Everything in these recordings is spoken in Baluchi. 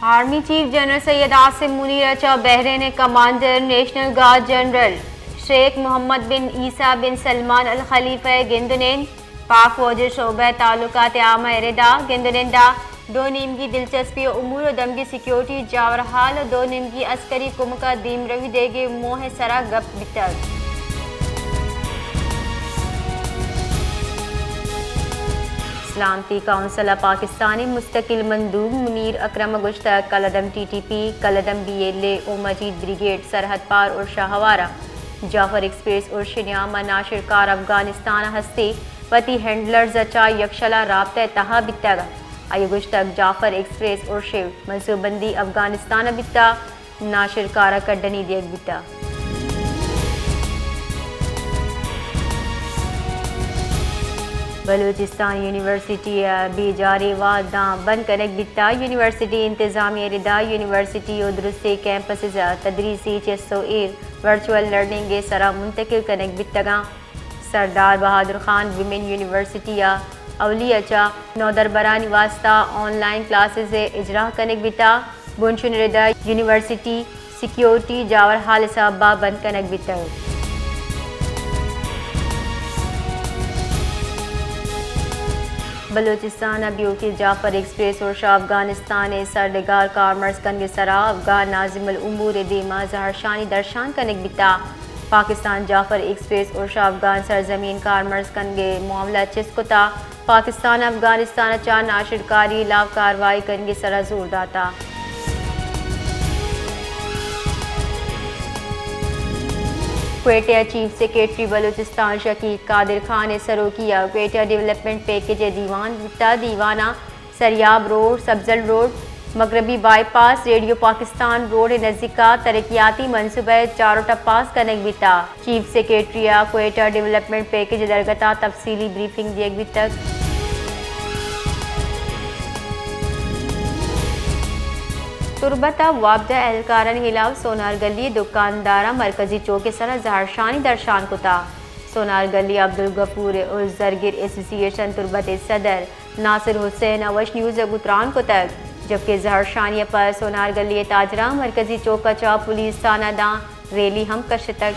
آرمی چیف جنرل سید عاصم منیر ءَ چہ بحرین ءِ کمانڈر نیشنل گارڈ جنرل شیخ محمد بن عیسیٰ بن سلمان الخلیفہ ءَ گند ءُ نند۔ پاک فوج ءِ شعبہ تعلقات عامہ ءِ ردا گند ءُ نند ءَ دو نیمگی دلچسپی امور ءُ دمگی سیکیورٹی جاورحال ءُ دو نیمگی عسکری کمک ءِ دیمروی دیگ ءِ موہ ءِ سرا گپ بیتگ۔ سلامتی کونسل ءِ پاکستان ءِ مستقل مندوب منیر اکرم ءَ گوشتگ، کالعدم ٹی ٹی پی، کالعدم بی ایل اے ءُ مجید بریگیڈ سرحد پار ارش ءَ ہوار ءَ جعفر ایکسپریس ارش ءِ نیام ءَ ناشرکار افغانستان ءَ ہستی وتی ہینڈلرز ءَ چہ یکشل ءَ رابطہ ءِ تہا بیتگ۔ آئی ءَ گوشتگ، جعفر ایکسپریس ارش ءِ منصوبہ بندی افغانستان ءَ بیتگ، ناشرکار ءَ کڈنی دیگ بیتگ۔ بلوچستان یونیورسٹی ءِ بے جاریں وھداں بند کنگ بیتگ۔ یونیورسٹی انتظامیہ ءِ ردا یونیورسٹی ءِ درستیں کیمپسز ءَ تدریسی چست ءُ ایر ورچوئل لرننگ ءِ سرا منتقل کنگ بیتگ اَنت۔ سردار بہادر خان ویمن یونیورسٹی ءَ اولی ءَ چہ نودربرانی واستہ آن لائن کلاسز ءِ اجراہ کنگ بیتگ۔ بنشون ءِ ردا یونیورسٹی سیکیورٹی جاورحال ءِ سبب ءَ بند کنگ بیتگ۔ بلوچستان ءَ بیوکیں جعفر ایکسپریس ارش ءَ افغانستان ءِ سرڈگار کارمرز کنگ ءِ سرا افغان ناظم الامور ءِ دیما زہرشانی درشان کنگ بیتگ۔ پاکستان جعفر ایکسپریس ارش ءَ افغان سرزمین کارمرز کنگ ءِ معاملہ چست کتگ۔ پاکستان ءَ افغانستان ءَ چہ ناشرکاری ءِ ہلاپ کاروائی کنگ ءِ سرا زور داتگ۔ کوئٹہ ءَ چیف سیکرٹری بلوچستان شکیق قادر خان ءِ سروکی ءَ کوئٹہ ڈویلپمنٹ پیکج ءِ دیوان بیتگ۔ دیوان ءَ سریاب روڈ، سبزل روڈ، مغربی بائی پاس، ریڈیو پاکستان روڈ ءِ نزیک ءَ ترقیاتی منصوبہ ءِ چارٹ ءَ پاس کنگ بیتگ۔ چیف سیکرٹری ءَ کوئٹہ ڈویلپمنٹ پیکج ءِ درگت ءَ تفصیلی بریفنگ دیگ بیتگ۔ تربت ءَ وابدہ اہلکارانی ہلاپ سونار گلی ءِ دکانداراں مرکزی چوک ءِ سرا زہرشانی درشان کتگ۔ سونار گلی عبدالغفور ءِ عرض زرگر ایسوسی ایشن تربت ءِ صدر ناصر حسین ءَ وش نیوز ءَ گوں تران کتگ، جبکہ زہرشانی ءَ پد سونار گلی ءِ تاجراں مرکزی چوک ءَ چہ پولیس تھانہ داں ریلی ہم کشتگ۔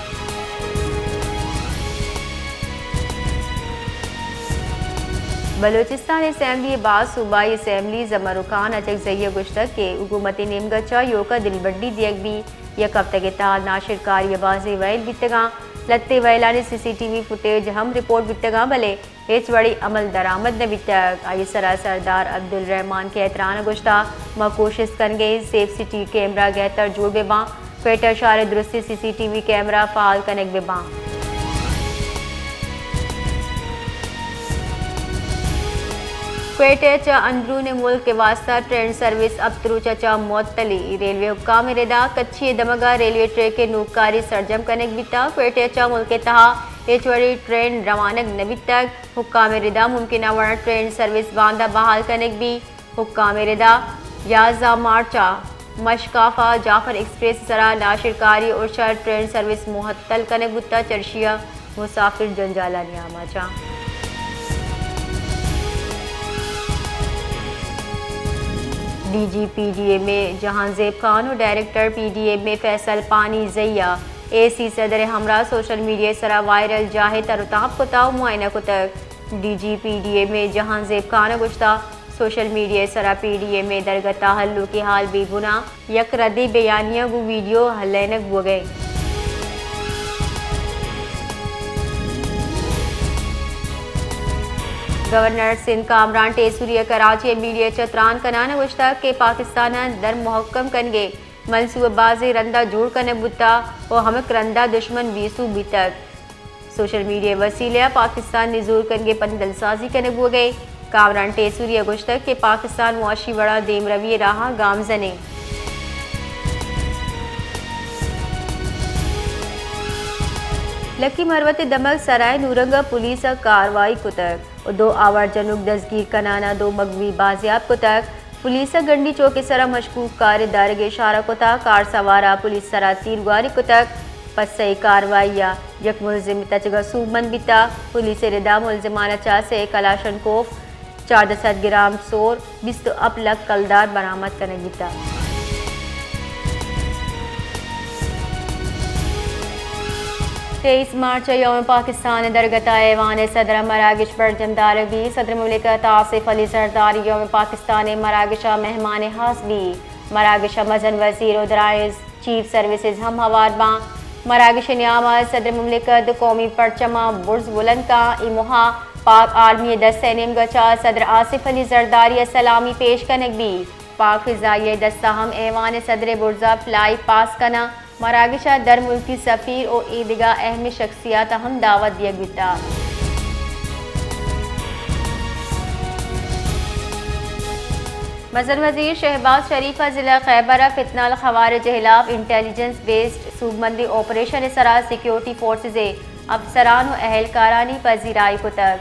بلوچستان اسمبلی ءِ باز صوبائی اسمبلی زمرکان اچکزئی ءَ گوشتگ کہ حکومت ءِ نیمگ ءَ چہ ایوک ءَ دلبڈی دیگ بیت۔ یک ہفتگ ءِ تہا ناشرکاری ءِ بازیں ویل بیتگ اَنت۔ لہتیں ویلانی سی سی ٹی وی فوٹیج ہم رپورٹ بیتگ اَنت، بلے ہچ وڑیں عمل درآمد نہ بیتگ۔ آئی ءِ سرا سردار عبدالرحمان کھیتران ءَ گوشتگ، ما کوشست کنگ ءَ ایں سیف سٹی کیمرہ گہتر جوڑ بہ باں، کوئٹہ شہر ءِ درستیں سی سی ٹی وی کیمرہ فعال کنگ بہ باں۔ کوئٹہ ءَ چہ اندرون ملک ءِ واستہ ٹرین سروس ہپت روچ ءَ چہ معطلی۔ ریلوے حکام ءِ ردا کچھی ءِ دمگ ءَ ریلوے ٹریک ءِ نوکاری سرجم کنگ بیتگ۔ کوئٹہ ءَ چہ ملک ءِ تہا ہچ وڑیں ٹرین روانگ نہ بیتگ۔ حکام ءِ ردا ممکنہ وڑاں ٹرین سروس باندا بحال کنگ بیت۔ حکام ءِ ردا یازدہ مارچ ءَ مشکاف ءَ جعفر ایکسپریس ءِ سرا ناشرکاری ءِ ارش ءَ ٹرین سروس معطل کنگ بوتگ، چرشی ءَ مسافر جنجالانی آماچ اَنت۔ D G P D M A Jahanzeb Khan ءُ director P D M A Faisal Panezai ءَ اے سی صدر ءِ ہمراہ سوشل میڈیا ءِ سرا وائرل جاہ ءِ تر ءُ تاب کتگ ءُ معائنہ کتگ۔ D G P D M A Jahanzeb Khan ءَ گوشتگ، سوشل میڈیا ءِ سرا پی ڈی ایم اے ءِ درگت ءَ ہلوکیں ہال بے بنا یک ردیں بیانیہ گوں ویڈیو ہلینگ بوگ ءَ اِنت۔ گورنر سندھ کامران ٹیسوری ءَ کراچی ءَ میڈیا ءَ چہ تران کنان ءَ گوشتگ کہ پاکستان ءِ در مہکم کنگ ءِ منصوبہ بازیں رند ءَ جوڑ کنگ بوتگ ءُ ہمک رند ءَ دشمن بے سوب بیتگ۔ سوشل میڈیا ءِ وسیلہ ءَ پاکستان نزور کنگ ءِ پندل سازی کنگ بوگ ءَ اِنت۔ کامران ٹیسوری ءَ گوشتگ کہ پاکستان معاشی وڑ ءَ دیمروی ءِ راہ ءَ گامزن اِنت۔ لکی مروت ءِ دمگ سرائے نورنگ ءَ پولیس ءَ کاروائی کتگ ءُ دو آوار جنوک دزگیر کنان ءَ دو مگوی بازیاب کتگ۔ پولیس ءَ گنڈی چوک ءِ سرا مشکوک کارے دارگ ءِ اشارہ کتگ۔ کار سوار ءَ پولیس ءِ سرا تیرگواری کتگ۔ پسہ ءِ کاروائی ءَ یک ملزم تچگ ءَ سوبمند بیتگ۔ پولیس ءِ ردا ملزمان ءَ چہ سئے کلاشنکوف، چاردہ سد گرام سور، بیست ءُ ہپت لک کلدار برآمد کنگ بیتگ۔ تئیس مارچ ءَ یوم پاکستان ءِ درگت ءَ ایوان ءِ صدر ءَ مراگش برجم دارگ بیت۔ صدر مملکت آصف علی زرداری یوم پاکستان ءِ مراگش ءَ مہمان خاص بیت۔ مراگش ءَ مزن وزیر ءُ درائیں چیف سروسز ہم ہوار باں۔ مراگش ءِ نیام ءَ صدر مملکت قومی پرچم ءَ برز بلند کاں۔ اے موہ ءَ پاک آرمی ءِ دست ءِ نیمگ ءَ چہ صدر آصف علی زرداری ءَ سلامی پیش کنگ بیت۔ پاک فضائیہ ءِ دست ءَ ہم ایوان ءِ صدر ءِ برز ءَ فلائی پاسٹ کناں۔ مراگش ءَ درملکی سفیر ءُ اے دگہ اہم شخصیات ءَ ہم دعوت دیگ بیتگ۔ مزن وزیر شہباز شریف ءَ ضلع خیبر ءَ فتنہ الخوارج ءِ ہلاپ انٹیلیجنس بیسڈ سوبمندی آپریشن ءِ سرا سیکیورٹی فورسز ءِ افسران ءُ اہلکارانی پذیرائی کتگ۔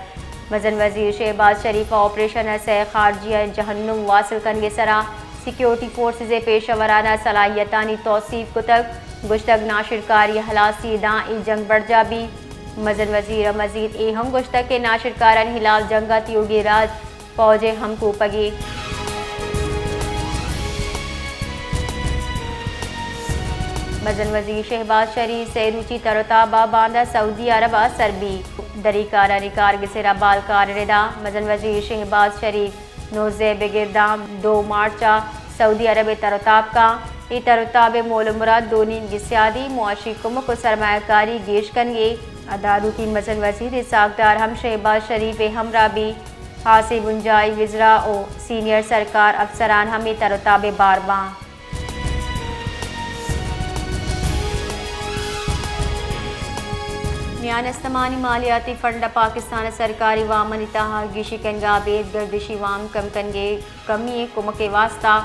مزن وزیر شہباز شریف ءَ آپریشن ءِ سئے خارجی ءِ جہنم واصل کنگ ءِ سرا سیکیورٹی فورسز ءِ پیشہ ورانہ صلاحیتانی توسیپ کتگ۔ گوشتگ، ناشرکاری ءِ ہلاسی داں اے جنگ برجاہ بیت۔ مزن وزیر ءَ مزید اے ہم گوشتگ کہ ناشرکارانی ہلاف جنگ ءَ تیوگیں راج فوج ءِ ہمکوپگے۔ مزن وزیر شہباز شریف سئے روچی تر ءُ تاب ءَ باندا سعودی عرب ءَ سر بیت۔ دری کارانی کارگس ءِ ربالکار ءِ ردا مزن وزیر شہباز شریف نوزدہ ءَ بگر داں دو مارچ ءَ سعودی عرب ءَ تر ءُ تاب کاں۔ اے تر ءُ تاب ءِ مول ءُ مراد دو نیمگی سیادی، معاشی کمک ءُ سرمایہ کاری گیش کنگ ءَ۔ ادارکی مزن وزیر اسحاق ڈار ہم شہباز شریف ءِ ہمراہ بیت۔ ہاسیں بنجاہی وزراء ءُ سینئر سرکار افسران ہم اے تر ءُ تاب ءِ بار باں۔ میان استمانی مالیاتی فنڈ ءَ پاکستان ءِ سرکاری وامانی تہا گیشی کنگ ءَ ابید گردشی وام کم کنگ ءِ کمی ءِ کمک ءِ واستہ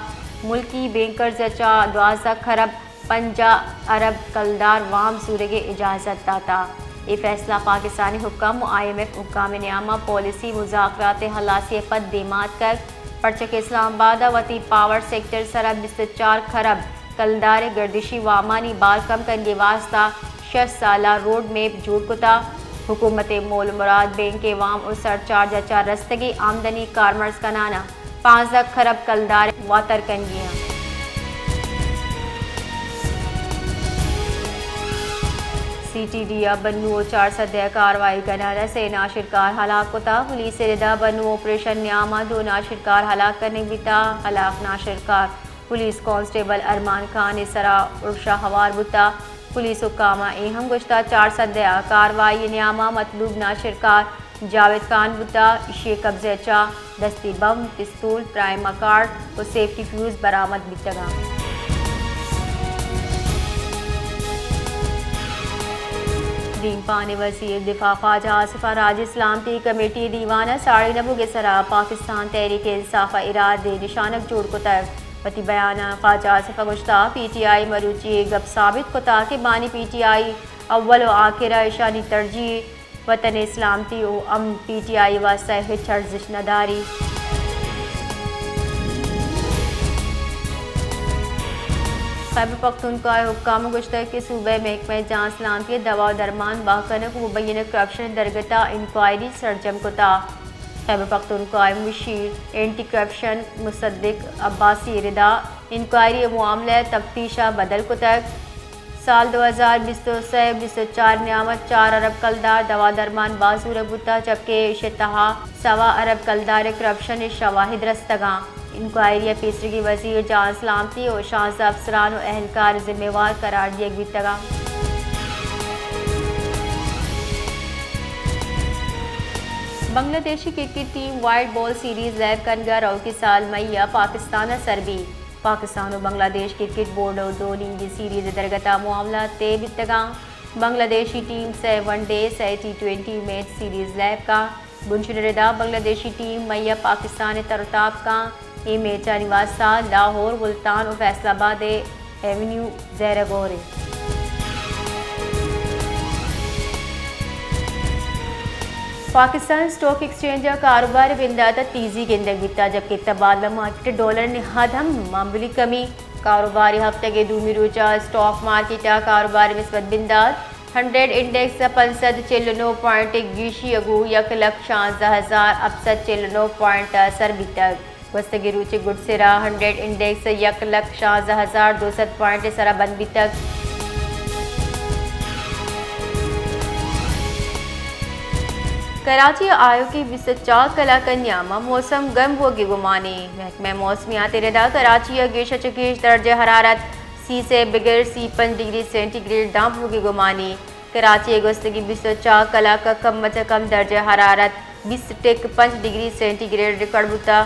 ملکی بینکرز ءَ چہ دوازدہ کھرب پنجاہ ارب کلدار وام زورگ ءِ اجازت داتگ۔ اے فیصلہ پاکستانی حکام ءُ آئی ایم ایف حکام ءِ نیام ءَ پالیسی مذاکرات ءِ ہلاسی ءَ پد دیما اتکگ، پرچا کہ اسلام آباد ءَ وتی پاور سیکٹر ءِ سرا بیست ءُ چار کھرب کلدار ءِ گردشی وامانی بار کم کنگ ءِ واستہ شش سالہ روڈ میپ جوڑ کتگ۔ حکومت ءِ مول ءُ مراد بینک ءِ وام ءُ سرچارج ءَ چہ رستگیں آمدنی کارمرز کنان ءَ پانزدہ کھرب کلدار ءَ واتر کنگی انت۔ سی ٹی ڈی ءَ بنو ءَ چار سدے ءَ کاروائی کنان ءَ سے ناشرکار ہلاک کتگ۔ پولیس ءِ ردا بنو آپریشن نیام ءَ دو ناشرکار ہلاک کنگ بیتگ۔ ہلاک ناشرکار پولیس کانسٹیبل ارمان خان ءِ سرا ارش ءَ ہوار بوتگ۔ پولیس حکام ءَ اے ہم گوشتگ، چار سدے ءَ کاروائی ءِ نیام ءَ مطلوب ناشرکار جاوید خان بوتگ، ایشی ءِ قبضہ ءَ چہ دستی بم، پستول، پرائمہ کارڈ ءُ سیفٹی فیوز برآمد بیتگ انت۔ دیمپان ءِ وزیر دفاع خواجہ آصف ءَ راجی سلامتی کمیٹی ءِ دیوان ءَ ساڑی نہ بوگ ءِ سرا پاکستان تحریک انصاف ءَ ارادے نشانگ جوڑ کتگ۔ وتی بیان ءَ خواجہ آصف ءَ گوشتگ، پی ٹی آئی مروچی ءَ گپ ثابت کتگ کہ بانی پی ٹی آئی اول ءُ آخر ءَ ایشانی ترجیح وطن ءِ سلامتی ءُ امن، پی ٹی آئی ءِ واستہ ہچ ارزشت نہ داریت۔ خیبر پختونخوا ءِ حکام ءَ گوشتگ کہ صوبہ ءِ محکمہ جان سلامتی ءَ دوا ءُ درمان بہا کنگ ءُ مبینہ کرپشن ءِ درگت ءَ انکوائری سرجم کتگ۔ خیبر پختونخوا ءِ مشیر اینٹی کرپشن مصدق عباسی ءِ ردا انکوائری ءِ معاملہ ءَ تفتیش ءَ بدل کتگ۔ سال دو ہزار بیست ءُ سئے بیست ءُ چار ءِ نیام ءَ چار ارب کلدار دوا درمان بہا زورگ بوتگ، جبکہ ایشی ءِ تہا سوا ارب کلدار ءِ کرپشن ءِ شواہد رستگ انت۔ انکوائری ءَ پیسریگیں وزیر جان سلامتی ءُ شانزدہ افسران ءُ اہلکار ذمہ وار قرار دیگ بیتگ انت۔ بنگلہ دیشی cricket team white ball series lab king ءَ روکی سال مئی ءَ پاکستان ءَ سر بیت۔ پاکستان ءُ بنگلہ دیش کرکٹ بورڈ ءِ دو نیمگی سیریز ءِ درگت ءَ معاملہ طے بیتگ انت۔ بنگلہ دیشی ٹیم سئے ون ڈے، سئے T twenty match series lab کنت۔ بنشون ءِ ردا بنگلہ دیشی ٹیم مئی ءَ پاکستان ءَ تر ءُ تاب کنت۔ اے میچانی واستہ لاہور، ملتان ءُ فیصل آباد ءِ وینیو زہرگور انت۔ پاکستان اسٹاک ایکسچینج ءَ کاروبار ءِ بندات ءَ تیزی گندگ بیتگ، جبکہ تبادلہ مارکیٹ ءَ ڈالر ءِ نہاد ءَ ہم معمولی کمی۔ کاروباری ہفتگ ءِ دومی روچ ءَ اسٹاک مارکیٹ ءَ کاروبار ءِ مثبت بندات، ہنڈریڈ انڈیکس ءَ پنچ سد چل ءُ نو پوائنٹ ءِ گیشی ءَ گوں یک لکھ شانزدہ ہزار ہپت سد چل ءُ نو پوائنٹ ءَ سر بیتگ۔ گوستگیں روچ ءِ گڈسر ءَ ہنڈریڈ انڈیکس یک لکھ شانزدہ ہزار دو سد پوائنٹ ءِ سرا بند بیتگ۔ کراچی ء آیوکیں بیست ء چار کلاک ء نیام ء موسم گرم بوگ ء گمان انت۔ محکمہ موسمیات ء ردا کراچی ء گیش ء چہ گیش درجہ حرارت سی سے بگر سی پنچ ڈگری سینٹی گریڈ داں بوگ ء گمان انت۔ کراچی ء گوستگیں بیست ء چار کلاک ء کم ء چہ کم درجہ حرارت بیست ٹک پنچ ڈگری سینٹی گریڈ ریکارڈ بوتگ۔